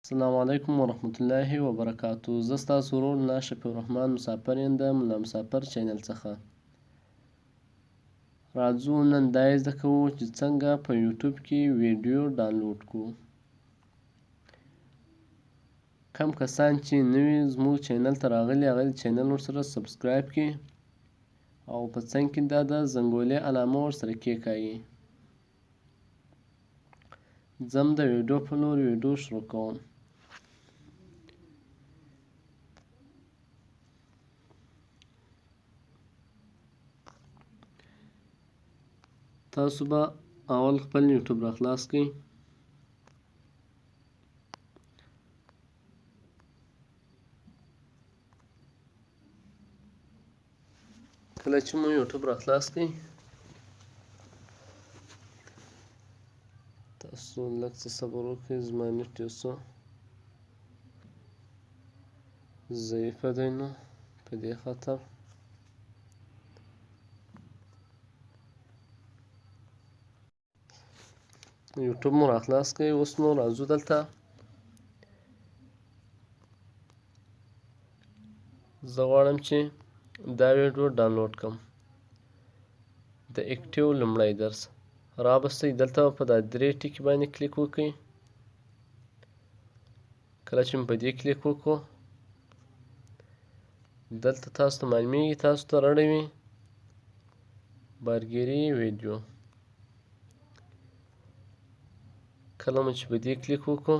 السلام علیکم ورحمت الله وبرکاتو. زه ستاسو ورور ملا شفیع الرحمن مسافر یم د ملا مسافر چینل څخه. راځو نن دا یې زده کوو چې څنګه په یوټیوب کې ویډیو ډانلوډ کړو. کم کسان چې نوي زموږ چینل ته راغلي هغه دې چینل ورسره سبسکرایب کړي او په څنګ کې دا د زنګولې علامه ورسره کېکاږي. ځم د ویډیو په لور، ویډیو شروع کوم. تاسو به اول خپل یوټیوب را خلاص کړئ. کله چې مو یوټیوب را خلاص کړئ تاسو لږ څه صبر وکړئ، زما نېټ یو څه ضعیفه دی، نو په دې خاطر یوټیوب مو راخلاص کړئ. اوس نو راځو دلته زه غواړم چې دا ویډیو ډانلوډ کړم د اکټیو لومړی درس. رابستئ دلته په دا درې ټکي باندې کلیک وکړئ. کله چې مې په دې کلیک وکړو دلته تاسو ته معلومیږي، تاسو ته رړوي بارګیري ویډیو. کله مو چې په دې کلیک وکړو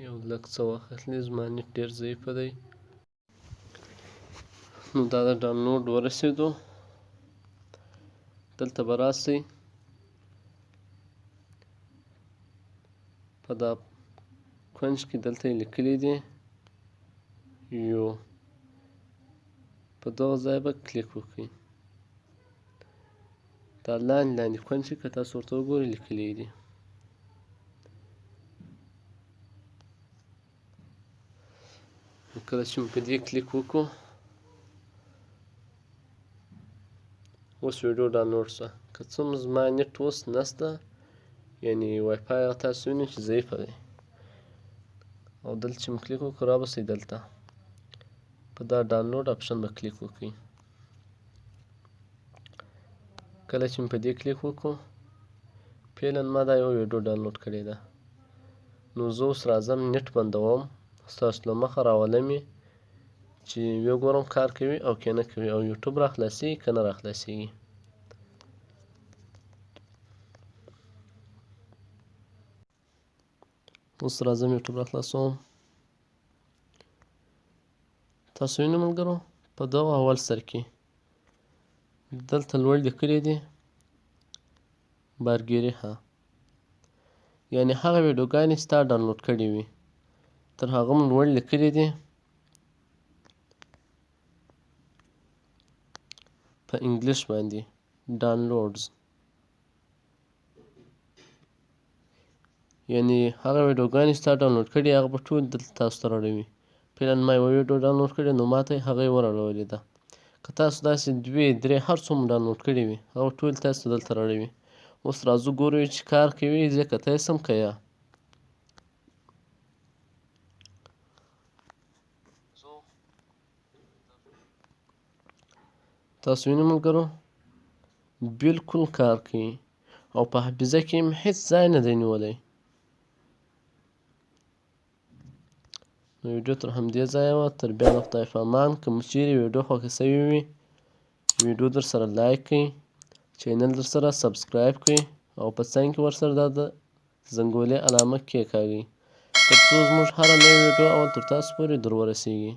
یو لږ څه وخت اخلي، زما نېټ ډېر ضعیفه دی. نو دا د ډانلوډ ورسېدو، دلته به راسئ په دا کنج کې دلته یې لیکلي دي یو، په دغه ځای به کلیک وکړئ. دا لاندې لاندې کنج کې که تاسو ورته وګورئ لیکلي دي. نو کله چې مو په دې کلیک وکړو اوس ویډیو ډانلوډ شوه. که څه هم زما نېټ اوس نشته، یعنی وای فای هغه تاسو وینئ چې ضعیفه دی، او دلته چې مو کلیک وکړو را به شئ دلته په دا ډانلوډ اپشن به کلیک وکړئ. کله چې مې په دې کلیک وکړو فعلا ما دا یوه ویډیو ډانلوډ کړې ده. نو زه اوس راځم نېټ بندوم، ستاسو له مخه راولم یې چې وګورم کار کوي او که نه کوي، او یوټیوب را خلاصېږي که نه را خلاصېږي. اوس راځم یوټیوب را خلاصوم. تاسو وینئ ملګرو په دغه اول سر کې دلته لوړ لیکلي دي بارګیري ها، یعنی هغه ویډیوګانې چې تا ډانلوډ کړې وي تر هغه مو لوړ لیکلي دي په انګلیش باندې ډانلوډز، یعنی هغه ویډیوګانې چې تا ډانلوډ کړي هغه به ټول دلته تاسو ته راړوي. فعلا ما یوه ویډیو ډانلوډ کړې نو ما ته یې هغه یې وراړولې ده. که تاسو داسې دوې درې هر څو مو ډانلوډ کړي وي هغه ټول تاسو ته دلته راړوي. اوس راځو ګورو چې کار کوي زه کتی سم که یا. تاسو وینئ ملګرو بالکل کار کوي او په حافظه کې هم هیڅ ځای نه دی نیولی. نو ویډیو تر همدې ځایه وه، تر بیا د خدای په امان. که مو چیرې ویډیو خوښه شوې وي ویډیو در سره لایک کړئ، چینل در سره سبسکرایب کړئ او په څنګ کې ورسره دا د زنګولې علامه کېکاږئ تر څو زموږ هره نوې ویډیو اول تر تاسو پورې در ورسیږي.